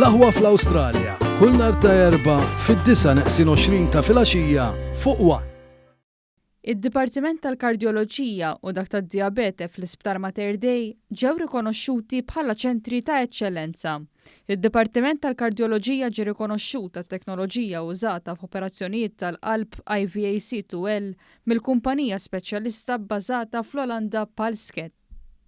L-Aħwa fl-Awstralja, kull nhar ta' Erbgħa fid-disgħa neqsin 20 ta' filgħaxija fuq one. Id-Dipartiment tal-Kardjoloġija u dak tad-Dijabete fl-Isptar Mater Dei ġew rikonoxxuti bħala ċentri ta' eċċellenza. Id-Dipartiment tal-Kardjoloġija ġie rikonoxxut għat-teknoloġija użata f'operazzjonijiet tal-qalb IVAC2L mill-kumpanija speċjalista bbażata fl-Olanda Palsket.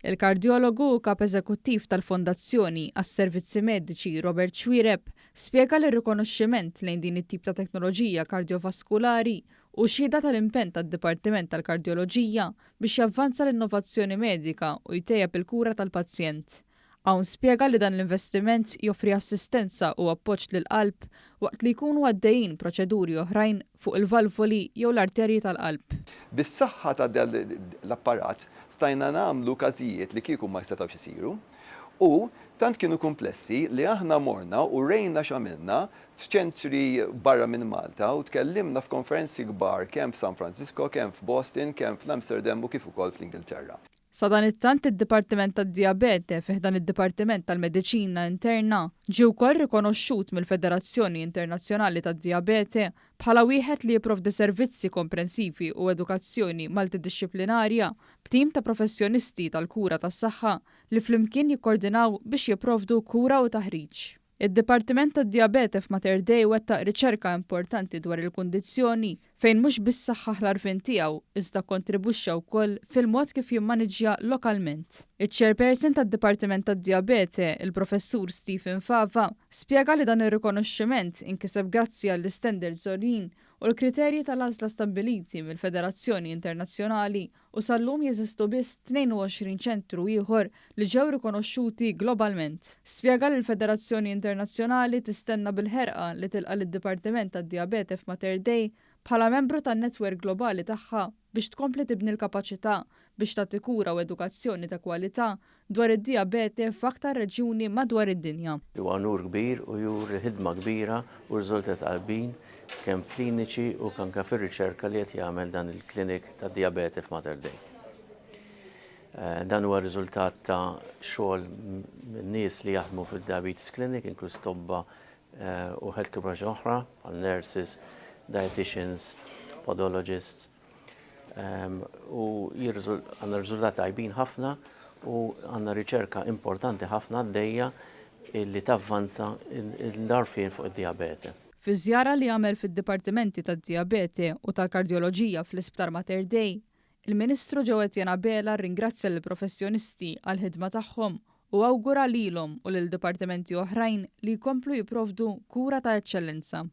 Il-kardjologu u Kap Eżekuttiv tal-Fondazzjoni għas-Servizzi Mediċi Robert Xuereb spjega li r-rikonoxximent lejn din it-tip ta' teknoloġija kardjovaskulari hu xhieda tal-impenn tad-Dipartiment tal-Kardjoloġija biex javvanza l-innovazzjoni medika u jtejjeb il-kura tal-pazjent. Hawn spjega li dan l-investiment joffri assistenza u appoġġ lill-qalb waqt li jkunu għaddejjin proċeduri oħrajn fuq il-valvoli jew l-arterji tal-qalb. Bis-saħħa ta' dan l-apparat stajna nagħmlu każijiet li kieku ma setgħux isiru u tant kienu kumplessi li aħna morna u rejna x'għamilna f'ċentri barra minn Malta u tkellimna f'konferenzi kbar kemm f'San Francisco, kemm f'Boston, kemm fl-Amsterdam u kif ukoll fl-Ingilterra. Sadanittant id-Dipartiment tad-Dijabete fi ħdan id-Dipartiment tal-Mediċina Interna ġie wkoll rikonoxxut mill-Federazzjoni Internazzjonali tad-Dijabete bħala wieħed li jipprovdi servizzi komprensivi u edukazzjoni maltidixxiplinarja b'tim ta' professjonisti tal-kura tas-saħħa li flimkien jikkordinaw biex jipprovdu kura u taħriġ. Id-Dipartiment tad-Dijabete f'Mater Dei wettaq riċerka importanti dwar il-kundizzjoni fejn mhux biss saħħaħ l-għarfien tiegħu iżda kkontribwixxa wkoll fil-mod kif jimmaniġġja lokalment. Iċ-Chairperson tad-Dipartiment tad-Dijabete, il-Professur Stephen Fava, spjega li dan ir-rikonoxximent inkiseb grazzi għall-istandards għoljin u l-kriterji tal-għażla stabbiliti mill-Federazzjoni Internazzjonali u sal-lum jeżistu biss 22 ċentru ieħor li ġew rikonoxxuti globalment. Spjega li l-Federazzjoni Internazzjonali tistenna bil-ħerqa li tilqa' lid-Dipartiment tad-Dijabete f'Mater Dei bħala membru tan-netwerk globali tagħha biex tkompli tibni l-kapaċità biex tagħti kura u edukazzjoni ta' kwalità dwar id-dijabete f'aktar reġjuni madwar id-dinja. Huwa unur kbir u juri ħidma kbira u riżultati tajbin kemm kliniċi u anke fir-riċerka li qed jagħmel dan il-klinik tad-dijabete f'Mater Dei. Dan huwa riżultat ta' xogħol minn nies li jaħdmu fid-diabetes clinic, inkluż tobba u healthcare professionals oħra, bħal nurses, dietitians, podologists, U għandna riżultati tajbin ħafna u għandna riċerka importanti ħafna għaddejja li tavvanza l-għarfien fuq id-dijabete. Fi żjara li għamel fid-dipartimenti tad-dijabete u tal-kardjoloġija fl-Isptar Mater Dei, il-Ministru Joe Etienne Abela rringrazzja lill-professjonisti għall-ħidma tagħhom u awgura lilhom u lil dipartimenti oħrajn li jkomplu jipprovdu kura ta' eċċellenza.